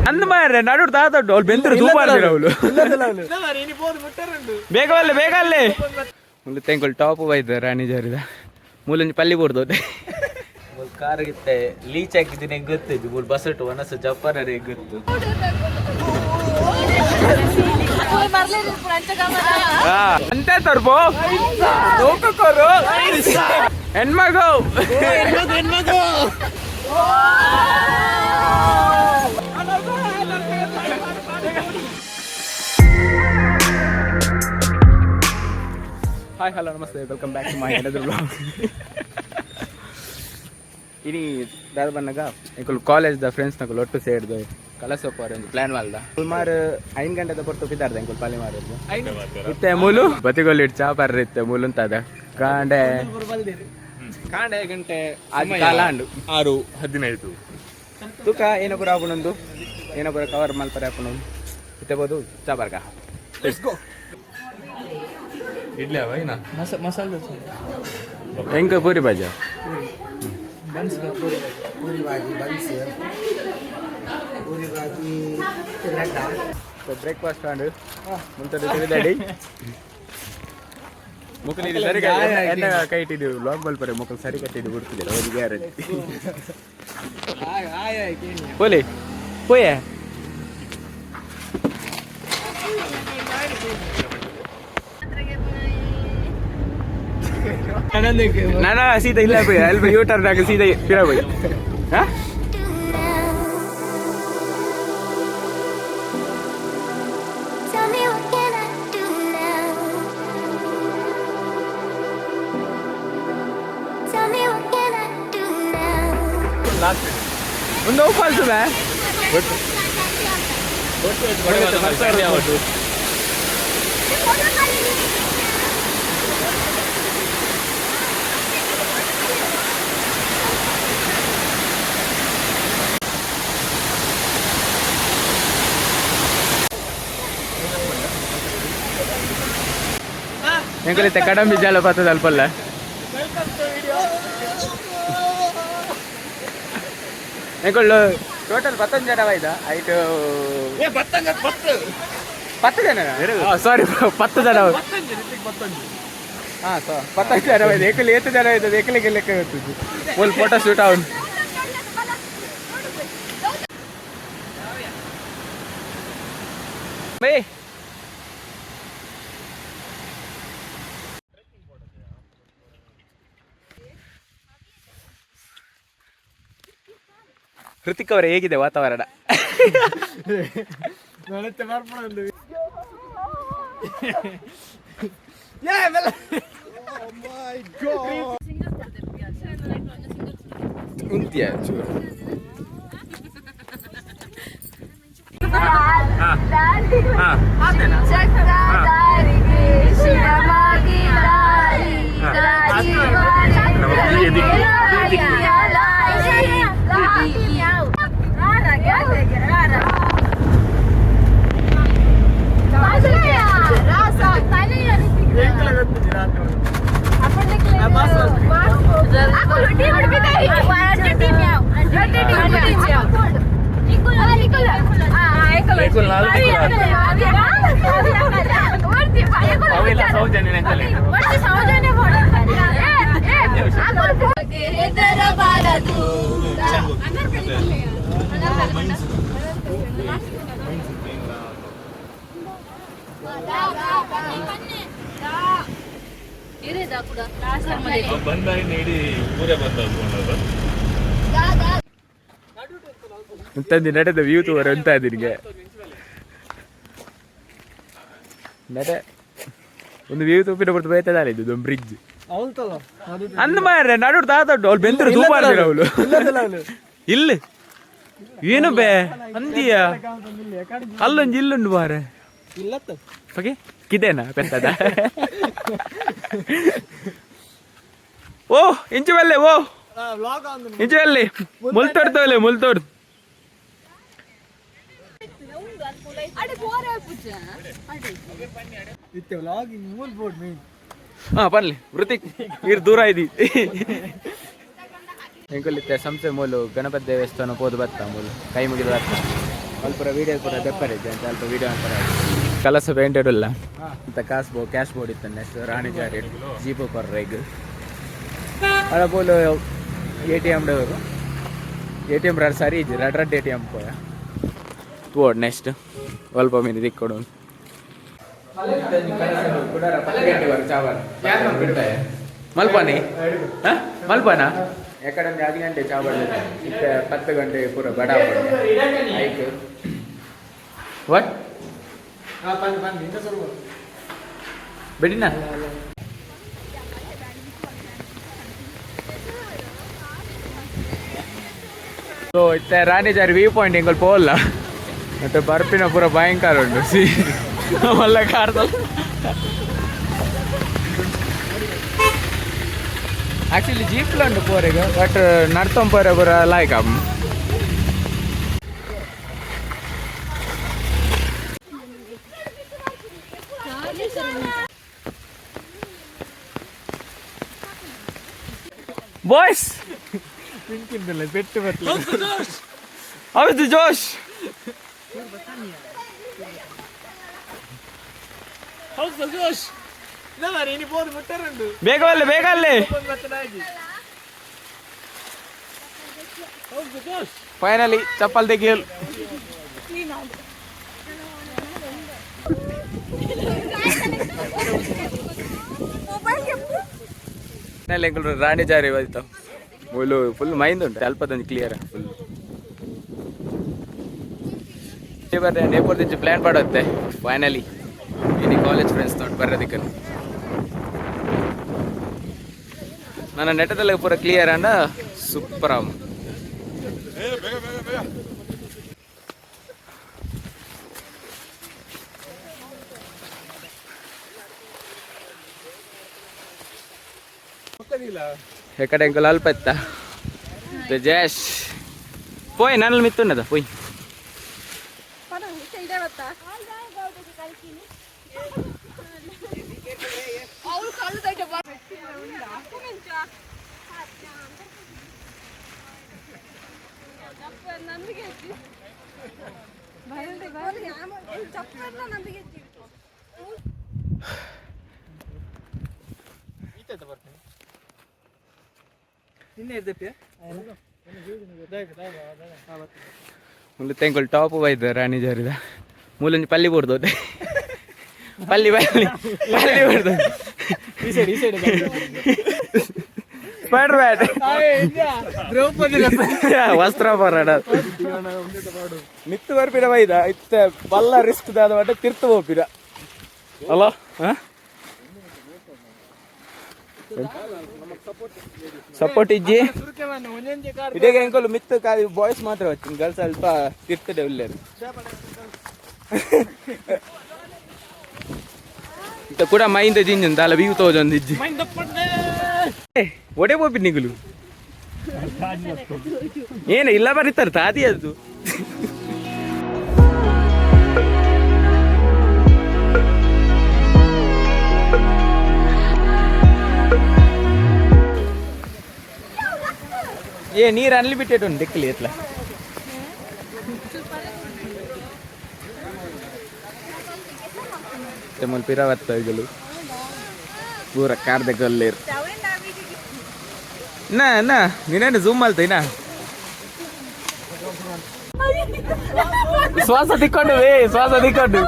ಅಂದ್ ಮಾರ್ರೆ ನಡು ತಾತೊಟ್ಟು ಅವ್ಳು ಬೆಂತರು ತೂಪಾರ್ದಿರ ಅವಳು. ಬೇಗ ಬಲ್ಲೆ, ಬೇಗ ಅಲ್ಲೇ. ಮುಲ್ಲು ತೆಂಕುಲು ಟಾಪ್ ಬೈದ ರಾಣಿ ಜಾರಿದ ಮೂಲೊಂಜಿ ಪಲ್ಲಿ ಬೋರ್ದು. ಮೂಲು ಕಾರ್ ಗಿತ್ತೆ ಲೀಚ್ ಹಾಕಿದ್ದೀನಿ, ಹೆಂಗ್ ಗೊತ್ತಿದ್ದು? ಮೂಲು ಬಸ್ ಇಟ್ಟು ಒನಸ ಜಪ್ಪರ ಗೊತ್ತು. ಅಂತ ತರ್ಬೋ ಲೋಕಕ್ಕೋರು ಹೆಣ್ಮಗು. ಹಾಯ್, ಹಲೋ, ನಮಸ್ತೆ, welcome back to my another vlog. ಇನಿ ದಾದ ಬನ್ನಗ ಎಂಕುಲು ಕಾಲೇಜ್ the friends ನಕುಲು ಒಟ್ಟು ಸೇರ್ದು ಕಲಸೋಪರ ಒಂದು ಪ್ಲಾನ್ ಮಲ್ದ. ಸುಮಾರು 5 ಗಂಟೆದ ಪೊರ್ತು ಪಿದಾರ್ದ ಎಂಕುಲು ಪಾಲಿ ಮಾರದ್ದು. ಇತ್ತೆ ಮೂಲು ಬತಿಗೊಲ್ಲಿ ಚಾ ಪರ್ರ ಇತ್ತೆ ಮೂಲುಂತಾದ ಕಾಂಡೆ ಕಾಂಡೆ ಗಂಟೆ ಅದು ಕಾಲ ಅಂಡು. 6:15. ತೂಕ ಏನ ಪೂರ ಆಪುನೊಂದು, ಏನ ಪೂರ ಕವರ್ ಮಲ್ಪರೆ ಆಪುನೊಂದು. ಇತ್ತೆ ಬೋದು ಚಾ ಬರ್ಗ. ಇಡ್ಲಿ ಅವ ಏನ? ಎಂಕ puri ಬಾಜ. Puri bhaji, buns, puri bhaji, bread. Breakfast ಆಂಡ್ ಮುಂತದ ತಿಳಿದಾಡಿ ಮುಖಲಿ ಸರಿ ಎನ್ನ ಕೈ ಇಟ್ಟಿದ್ದು ಬ್ಲಾಗ್ ಮಲ್ಪರೆ. ಮುಖಲು ಸರಿ ಕಟ್ಟಿದ್ದು ಬಿಡ್ತಿದ್ದಿಲ್ಲ ಒಂದು ಗ್ಯಾರಂಟಿ. ಪೋಲಿ ಪೋಯೆ. ನಾನು ಸೀದಾ ಇಲ್ಲ ಪೋಯ್, ಅಲ್ಲಿ ಯೂ ಟರ್ನ್ ಹಾಕಿ ಸೀದಾ ಪಿರ ಪೋಯ್. ಹಾ. Tell me what can I do now? Tell me what can I do now? ಒಂದು ಫಾಲ್ಸ್ ಮ್ಯಾ. ಎಂಕಲಿತ್ತೆ ಕಡಂಬಿ ಜಲಪಾತದ ಅಲ್ಪಲ್ಲ. ಎಂಕೊಳ್ಳು ಟೋಟಲ್ ಪತ್ತೊಂದು ಜನ ಬೈದ ಆಯ್ತು. 10 ಜನ, ಸಾರಿ, 10 ಜನ. ಹಾ, ಸೊ 10 ಜನ ಬೈದ. ಏಕಲಿ ಏತು ಜನ ಇದ್ದದ್ದು ಏಕಲಿಗೆ ಲೆಕ್ಕ ಗೊತ್ತಿದ್ದು. ಫುಲ್ ಫೋಟೋ ಶೂಟ್ ಅವನು. ಬೇ ಹೃತಿಕ್ ಅವರೇ, ಹೇಗಿದೆ ವಾತಾವರಣ? ಉಂತಿಯ ಚೂರು. ಚಕ್ರಧಾರಿಗೆ ಶಿರವಾಗಿ ಲಾಲಿ ಲಾಲಿ ಅವೆಲ್ಲ ಸೌಜನ್ಯ ಅಂತಲೇ. ಹೆದರಬಾರದು. ಬಂದಾಗ ಇಡೀ ಊರೇ ಬಂದ. ಅಂತಂದು ನಡೆದ ವ್ಯೂ ತೋರ ಅಂತ ನಿನಗೆ ನಡೆ ಒಂದು ವ್ಯೂ ತೂಪಿನ ಹೊರತು ಬೈತದಾರೆ. ಇದು ಒಂದು ಬ್ರಿಡ್ಜ್ ಅಂದ್ ಮಾರ್ರೆ ನಡು ತಾತೊಟ್ಟು ಅವಳು ಬೆಂತರು ತೂಪಾರ್ದಿರ ಅವಳು. ಇಲ್ಲ ಏನು ಬೇ ಅಂದಿಯ ಅಲ್ಲೊಂಜಿ ಇಲ್ಲುಂಡು ಮಾರೆ. ಓಕೆ, ಕಿದೇನಾ ಪೆತ್ತದ? ಓ ಇಂಚು ಬಲ್ಲೆ, ಓ ಇಂಚು ಬಲ್ಲೆ. ಮುಲ್ತೋಡ್ತವಲೆ ಮುಲ್ತೋಡ್. ಹಾ, ಬರ್ಲಿ. ವೃತಿಕ್ ಇರ್ ದೂರ ಇದಿ. ಎಂಕುಲಿತ್ತೆ ಸಂಸೆ ಮೂಲು ಗಣಪತಿ ದೇವಸ್ಥಾನ ಪೋದು ಬತ್ತ ಮೂಲು ಕೈ ಮುಗಿದು ಬತ್ತ ಅಲ್ಪ ವೀಡಿಯೋ ಪೂರ ದೆಪ್ಪರಿದ್ದೆ ಅಂತ ಅಲ್ಪ ವೀಡಿಯೋ ಅಂತಾರೆ. ಕಲಸ ಪೇಂಟೆಡ್ ಇಲ್ಲ ಅಂತ ಕಾಸ್ ಬೋ ಕ್ಯಾಶ್ ಬೋರ್ಡ್ ಇತ್ತು. ನೆಕ್ಸ್ಟ್ ರಾಣಿ ಜಾರಿ ಜೀಪ್ ಕೊರ್ರೆಗ್ ಅಲ್ಲ ಬೋಲು ಎ ಟಿ ಎಮ್ ಡವರು ಎ ಟಿ ಎಮ್ ರಡ್ ಸರಿ ಇಜ್ಜಿ ರಡ್ ರಡ್ ಎ ಟಿ ಎಮ್ ಪೋಯ ತೋಡ್. ನೆಕ್ಸ್ಟ್ ಅಲ್ಪ ಮೀನು ದಿಕ್ಕೊಡು ಮಲ್ಪಾನಿ ಮಲ್ಪಾನ ಎಕಡೆ 5 ಗಂಟೆ ಚಾ ಬರ್ತದೆ. ಇತ್ತೆ 10 ಗಂಟೆ ಪೂರ ಬಡ ಐಕ್ what ಬೆಡಿನ. ಸೊ ಇತ್ತೆ ರಾಣಿಜಾರಿ ವ್ಯೂ ಪಾಯಿಂಟ್ ಎಂಕಲ್ ಪೋಲ್ಲ ಮತ್ತೆ ಬರ್ಪಿನ ಪೂರ ಭಯಂಕರ ಉಂಟು. ಸಿ ಮಲ್ಲ ಕಾರ್ದ ಆಕ್ಚುಲಿ ಜೀಪ್ಲ ಉಂಟು ಪೋರೆಗ್, ಬಟ್ ನಡ್ತೊಂದು ಪೋರೆ ಪೂರ ಲಾಯ್ಕ್ ಆಪ್. ಬಾಯ್ಸ್ ಪೆಟ್ಟು. How is the Josh? Josh. ಬೇಗ ಬಲ್ಲೆ, ಬೇಗ ಅಲ್ಲೇ. ಫೈನಲಿ ಚಪ್ಪಲ್ ತೆಗಿಯಲು. ರಾಣಿ ಜಾರಿ ಹೋಯ್ತು. ಮುಲು ಫುಲ್ ಮೈಂದ್ ಉಂಟು, ಅಲ್ಪದೊಂದು ಕ್ಲಿಯರ್ ಫುಲ್. ಬರ್ರೆ ನೇಪುರ್ದಿಂಚ ಪ್ಲ್ಯಾನ್ ಮಾಡುತ್ತೆ. ಫೈನಲಿ ಇನಿ ಕಾಲೇಜ್ ಫ್ರೆಂಡ್ಸ್ ನೋಡಿ ಬರ್ರದಿಕ್ಕ ನನ್ನ ನೆಟ್ಟದಲ್ಲಿ ಪೂರ ಕ್ಲಿಯರ್ ಅಂಡ ಸೂಪರ್ ಆಮ್. ಎಕಡೆ ಎಂಕುಲು ಅಲ್ಪ ಇತ್ತ ಜಯಶ್ ಪೋಯ್ ನನ್ನಲ್ಲಿ ಮಿತ್ತುನ್ನದ ಪೋಯ್. ಮುಲ್ಲು ತೆಂಕುಲು ಟಾಪ್ ಬೈದ ರಾಣಿ ಜಾರಿದ ಮೂಲೊಂಜಿ ಪಲ್ಲಿ ಬೋಡ್ದು, ಪಲ್ಲಿ ಪಲ್ಲಿ ಪಲ್ಲಿ ಬೋಡ್ದು. ಸ್ಪೈಡರ್ ಮ್ಯಾನ್ ದ್ರೌಪದಿ ವಸ್ತ್ರಾಪರಣ ಮಿತ್ತು ಬರ್ಪಿನ ಬೈದ ಇತ್ತೆ ಬಲ್ಲ ರಿಸ್ಕ್ ದಾದ ಬಟ್ಟೆ ತಿರ್ತು ಹೋಪಿರ ಅಲ್ಲ. ಸಪೋರ್ಟ್ ಇಜ್ಜಿ ಇಡೀ ಎಂಕುಲು ಮಿತ್ತು ಕಾಲಿ ಬಾಯ್ಸ್ ಮಾತ್ರ వచ్చిಂది, ಗರ್ಲ್ಸ್ ಅಲ್ಪ ತಿರ್ತದೆ ಉಲ್ಲೇರು. ಇಂತ ಕೂಡ ಮೈಂದ ಜಿಂಜನ್ ದಾಲ ವ್ಯೂ ತೋಜೊಂದು ಇಜ್ಜಿ. ಒಡೆ ಪೋಪಿ ನಿಗುಲು ಏನು ಇಲ್ಲ ಬರೀತಾರೆ ತಾದಿ ಅದು. ಏ ನೀರು ಅನ್ಲಿಮಿಟೆಡ್ ಉಂಟು ದಿಕ್ಕಲಿ ಎತ್ಲ. ಮುಲ್ಪ ಪಿರವತ್ತ ಇಗಲು ಪೂರ ಕಾರ್ ದೆಗಲ್ಲೇರು. ನಾ ನಾ ನಿನ್ನೆ ಝೂಮ್ ಮಲ್ತ ಶ್ವಾಸ ತಿಕ್ಕೊಂಡು ವೇ ಶ್ವಾಸ ತಿಕ್ಕೊಂಡು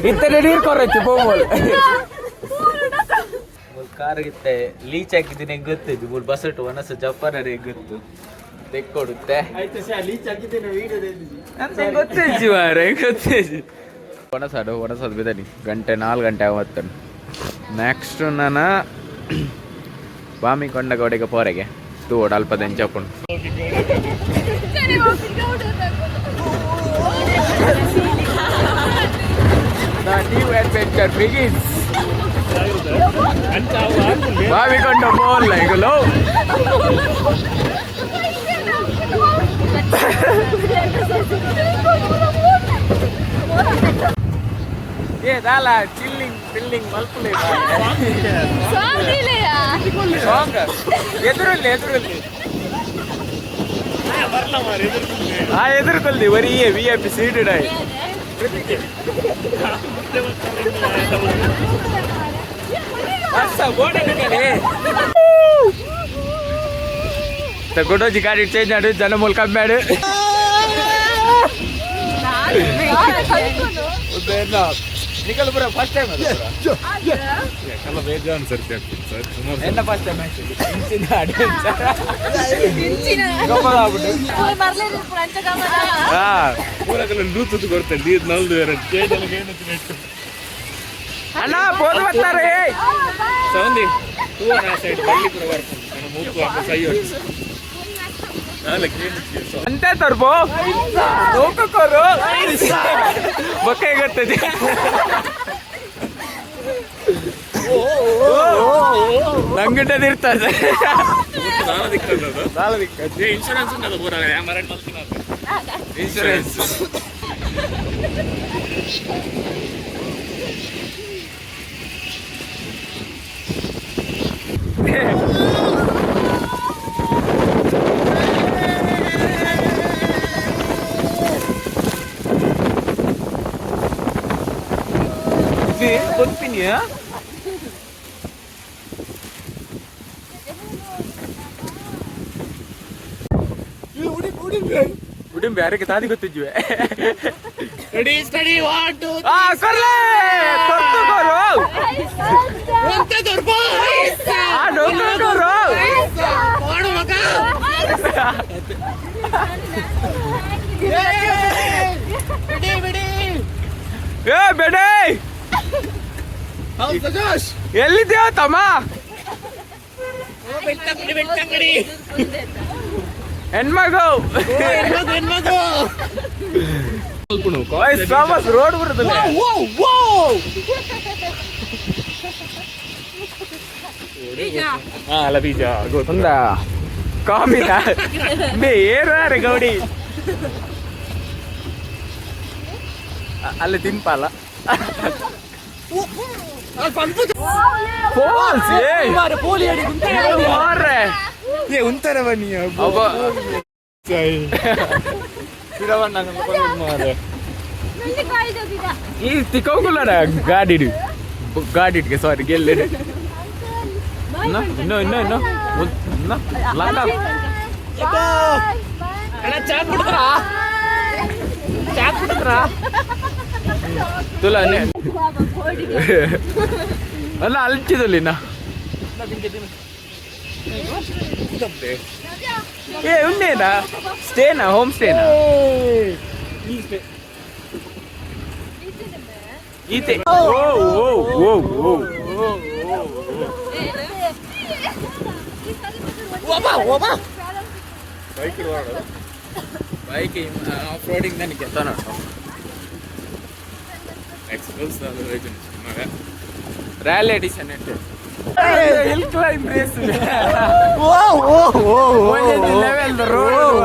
ಇತ್ತನೆ ನೀರು ಕೊರಚ್ಚು ಪೋಮೋಲ್. ಮೂಲು ಕಾರ್ಗಿತ್ತೆ ಲೀಚ್ ಹಾಕಿದ್ದೀನಿ ಹೆಂಗ್ ಗೊತ್ತಿದ್ದು ಮೂಲು ಬಸ್ ಒನಸ ಜಪ್ಪನರೆ ಗೊತ್ತು ತೆಕ್ಕೊಡುತ್ತೆ. ಲೀಚ್ ಹಾಕಿದ್ದೇನೆ ವೀಡಿಯೋ. ಗೊತ್ತೇಜಿ ಮಾರೆ, ಗೊತ್ತೇಜಿ. ಒಣಸಾಡು ಒಣಸಾದು ಬಿದ್ದಾನಿ ಗಂಟೆ 4 ಗಂಟೆ ಆವತ್ತನು. ನೆಕ್ಸ್ಟ್ ನಾನು ಬಾಮಿ ಕೊಂಡ ಗೋಡೆಗೆ ಪೋರೆಗೆ ತೂಡು ಅಲ್ಪ ದೆಂಚಪುಂಡು. The new adventure begins. Bavikonda pole ಇಗಲು. ಏ ದಾಲ ಚಿಲ್ಲಿಂಗ್ ಬಿಲ್ಲಿಂಗ್ ಮಲ್ಪುಲೆ. ಸಾಂಗ್ ಎದುರಲ್ಲಿ ಎದುರಲ್ಲಿ ಆ ಎದುರುಕೊಲ್ಲಿ ಬರೀ ವಿ I P seated ಆಯ್ ಗುಡೋಜಿ ಗಾಡಿ ಚೇಂಜ್ ಆಡು ಜನ ಮೂಲಕ ಕಮ್ಮಿ ನಿಕಲ್ ಪೂರ ಫಸ್ಟ್ ಟೈಮ್ ಎನ್ನ ಫಸ್ಟ್ ಟೈಮ್ ಅಣ್ಣ ಪೋದು ಬರ್ತಾರೆ. ಅಂತ ತರ್ಬೋ ನೋಕೋರು ಬೊಕ್ಕೆ ಗೊತ್ತದೆ. ನಂಗಿಟ್ಟದಿರ್ತದೆ. ಇನ್ಶೂರೆನ್ಸ್ ಕೊನ್ಪಿನಿಯಾ. ಉಡುಂಬೆ ಯಾರಿಗೆ ತಾದಿ ಗೊತ್ತಿದ್ವಿ. ರೆಡಿ ಸ್ಟಡಿ 1 2 ಆ ಕೊರ್ಲೆ ಕೊರ್ತು ಕೊರು ಆ ಡೋಕೋರು. ಮಾಡು ಮಗ. ಬಿಡಿ ಬಿಡಿ. ಏ ಬೇಡೆ. ಹೌದು ಸಜೋಶ್. ಎಲ್ಲಿದ್ಯೋ ತಮ್ಮ? ಬೆಟ್ಟಂಗಡಿ ಬೆಟ್ಟಂಗಡಿ. ಹೆಣ್ಮಗು ಹೆಣ್ಮಗು ಹೆಣ್ಮಗು. ಸಾಮಸ್ ರೋಡ್ ಬರುದಿಲ್ಲ. ಅಲ್ಲ ಬೀಜ. ಒಂದ ಕಾಮಿದ ಬೇ ಏರಾರೆ ಗೌಡಿ ಅಲ್ಲಿ ತಿನ್ಪಾಲ ಫಾಲ್ಸ್. ಏ ಮಾರ್ರೆ. ಏ ಉಂತರ ಬನ್ನಿ. ಅಬ್ಬ ಈ ತಿಕ್ಕೋಗುಲ್ಲಡ ಗಾಡಿ ಗಾಡಿಗೆ ಸಾರಿ ಗೆಲ್ಲೆ ಇನ್ನು ಇನ್ನು ಇನ್ನು ಇನ್ನು ಇನ್ನು ಲಾಕ. ಅಣ್ಣ ಚಾಕ್ ಬಿಡ್ತಾರಾ? ಚಾಕ್ ಬಿಡ್ತಾರಾ? ತುಲ ಅಲ್ಲ ಅಲ್ಚಿದಲ್ಲಿ ನಾ. ಏ ಉಂಡೇನಾ ಸ್ಟೇನಾ ಹೋಮ್ ಸ್ಟೇನಾ ಈತೆ ಓ ಓ ಓ ಓ ಬೈಕ್ ಆಫ್ ರೋಡಿಂಗ್ ನನಗೆ ಕೆತ್ತನ rally edition hill climb race level road.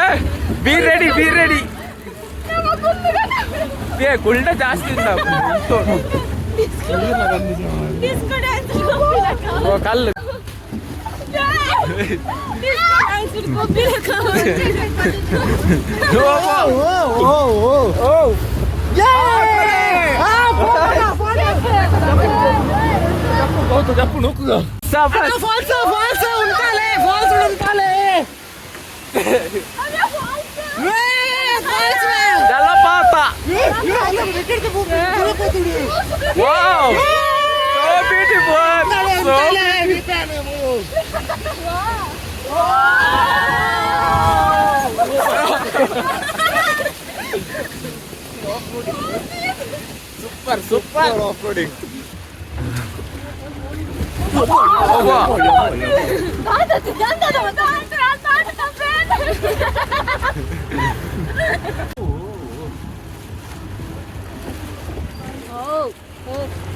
ಏ ಬಿ ರೆಡಿ ಬಿ ರೆಡಿ. ಏ ಕುಳ್ಳ ಜಾಸ್ತಿ ಇಲ್ಲ. ಓ, ಕಲ್ಲು. ಫಾಲ್ಸ್ ಫಾಲ್ಸ್ ಉಂಟಾಲೆ ಫಾಲ್ಸ್ ಉಂಟಾಲೆ. ಜಲಪಾತ. Wow, so beautiful. So super super off roading.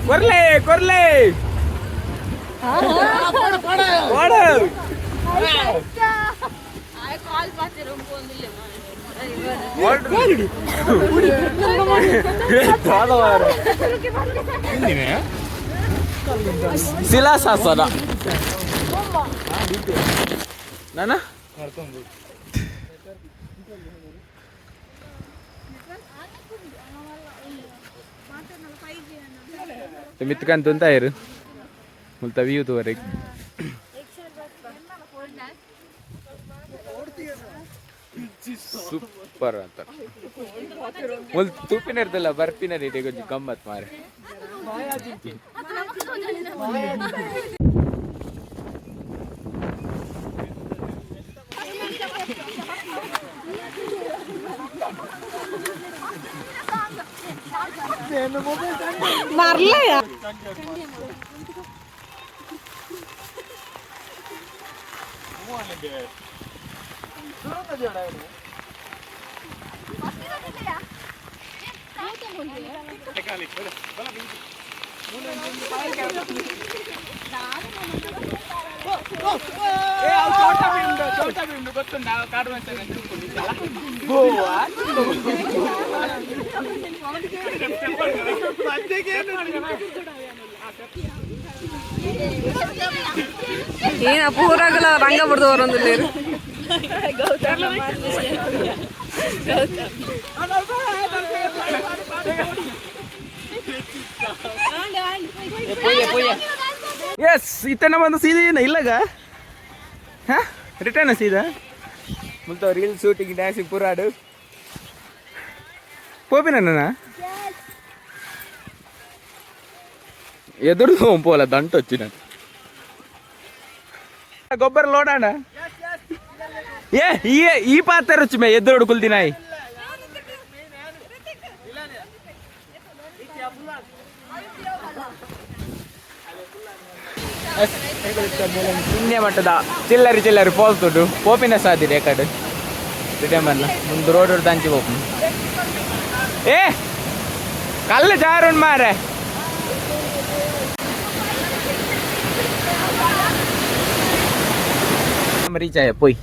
ಕೊರ್ಲೆ ಕೊರ್ಲೆ ಓಡು. ಶಿಲಾಶಾಸನ ನಾನ ಮಿತ್ಕಂತ ಇರು ಮುಲ್ತ ವ್ಯೂ ತೋರೆಗ್. ಸೂಪರ್ ಅಂತ ಮುಲ್ ತೂಪಿನ ಇರ್ತಲ್ಲ ಬರ್ಪಿನ ರೇಟ್ ಕೊಂಚ ಗಮ್ಮತ್ ಮಾರೆ. ಮರ್ಲಯ. ಏನ ಪೂರಾಗಲ ರಂಗ ಬಿಡ್ದು ಬರೋದಿಲ್ಲ. ಎಸ್, ಇತ್ತನ ಬಂದು ಸೀದಾ ಇಲ್ಲಗ. ಹಾ, ರಿಟರ್ನ್ ಸೀದಾ. ಮುಲ್ತ ರೀಲ್ ಶೂಟಿಂಗ್ ಡ್ಯಾನ್ಸಿಂಗ್ ಪೂರಾಡು ಪೋಪಿನ ಎದುರು ಪೋಲ ದಂಟ వచ్చిన ಗೊಬ್ಬರ ಲೋಡಾಣ. ಏ ಈ ಈ ಪಾತ್ರ ರುಚಿ ಮೇ ಎದುರು ಕುಲ್ದಿನಾಯಿ. ಪುಣ್ಯ ಮಟ್ಟದ ಚಿಲ್ಲರಿ ಚಿಲ್ಲರಿ ಫಾಲ್ಸ್ ಉಂಟು. ಪೋಪಿನ ಸಾದಿದೆ ಕಡೆ ರಿಟರ್ನ್ ಬರಲ ಮುಂದೆ ರೋಡ್ ದಂಚಿ ಪೋಪು. ಏ ಕಲ್ಲು ಜಾರುಂಡು ಮಾರೆ. ರೀಚ್ ಆಯ ಪೋಯ್.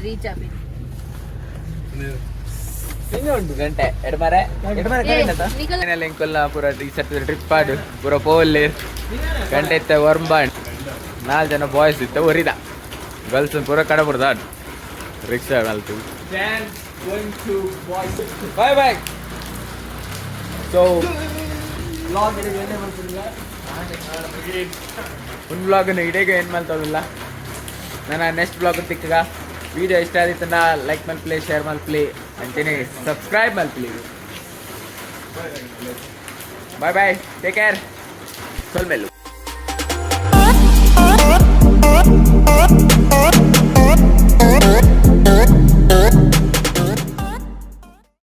ರೀಚ್ ಆಪಿ. ಉಂಟು ಗಂಟೆ ಎಡಮರೆ ಎಡಮರೆ. ಇಂಕೊಲ್ಲ ಪೂರ ಈ ಸರ್ತಿ ಟ್ರಿಪ್ ಆಡು ಪೂರ ಪೋಲಿ ಗಂಟೆ ಇತ್ತ ವರ್ಂಬಾಂಡ್. ನಾಲ್ಕು ಜನ ಬಾಯ್ಸ್ ಇತ್ತ ಒರಿದ ಗರ್ಲ್ಸ್ ಪೂರ ಕಡ ಬುಡ್ದ ರಿಕ್ಷಾ ಅಲ್ತು. Bye bye. ಸೊ ಒಂದು ಬ್ಲಾಗ್ ಇಡೀಗ ಏನು ಮಾಡ್ತಾವಿಲ್ಲ. ನನ್ನ ನೆಕ್ಸ್ಟ್ ಬ್ಲಾಗ್ ತಿಕ್ಕಗ. ವಿಡಿಯೋ ಇಷ್ಟ ಆದಿತ್ತನ ಲೈಕ್ ಮಲ್ಪ್ಲೆ, ಶೇರ್ ಮಲ್ಪ್ಲೆ ಅಂಚೆನೆ ಸಬ್ಸ್ಕ್ರೈಬ್ ಮಲ್ಪ್ಲೆ. Bye bye, take care. ಸೊಲ್ಮೆಲ್ಲು.